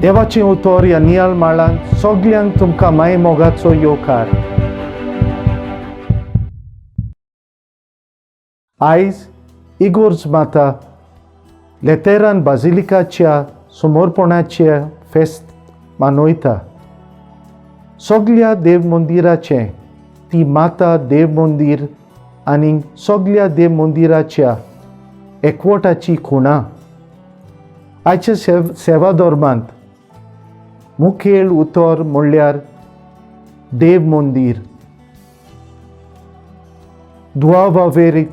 देवाचें उतर ह्या नियाळ माळांत सगल्यांक तुमकां माये मोगाचो येवकार. आयज इगोर्ज माता लेतेरान बाजिलिकाच्या समर्पणाचें फेस्त मनयता. सगल्या देव मंदिराचें ती माता देव मंदीर आनी सगल्या देव मंदिराच्या एकवटाची खुणा. आयच्या सेवा धर्मांत मुखेल उतर म्हणल्यार देव मंदीर. दुवावेरीत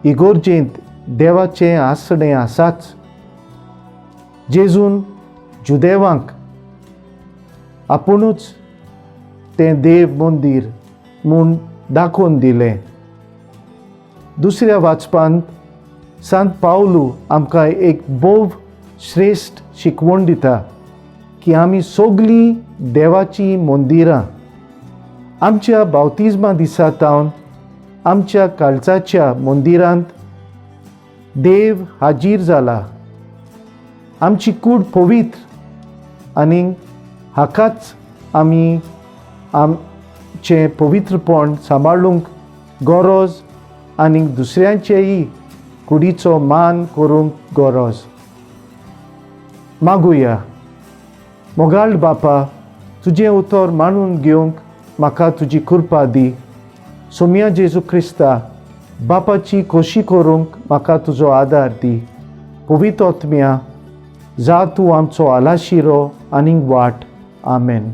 इगोर्जेंत देवाचें आसणें आसाच. जेजून जुदेवांक आपुणूच तें देव मंदीर म्हूण दाखोवन दिलें. दुसऱ्या वाचपांत सांत पावलू आमकां एक भोव श्रेश्ठ शिकवण दिता की आमी सगलीं देवाचीं मंदिरां. आमच्या बावतिज्मा दिसा तावन आमच्या काळजाच्या मंदिरांत देव हाजीर जाला. आमची कूड पवित्र आनी हाकाच आमी आमचें पवित्रपण सांबाळूंक गरज आनी दुसऱ्यांचेय कुडीचो मान करूंक गरज. मागुया. मोगाळ बापा, तुजें उतर मानून घेवंक म्हाका तुजी कृपा दी. सोम्या जेजू क्रिस्ता, बापाची खोशी करूंक म्हाका तुजो आदार दी. पवित्र आत्म्या, जा तूं आमचो आलाशिरो आनी वाट. आमेन.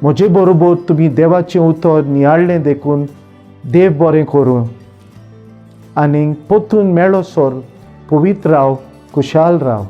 म्हजे बरोबर तुमी देवाचें उतर नियाळ्ळें देखून देव बरें करूं आनी परतून मेळोसर पवित्र राव, खुशाल राव.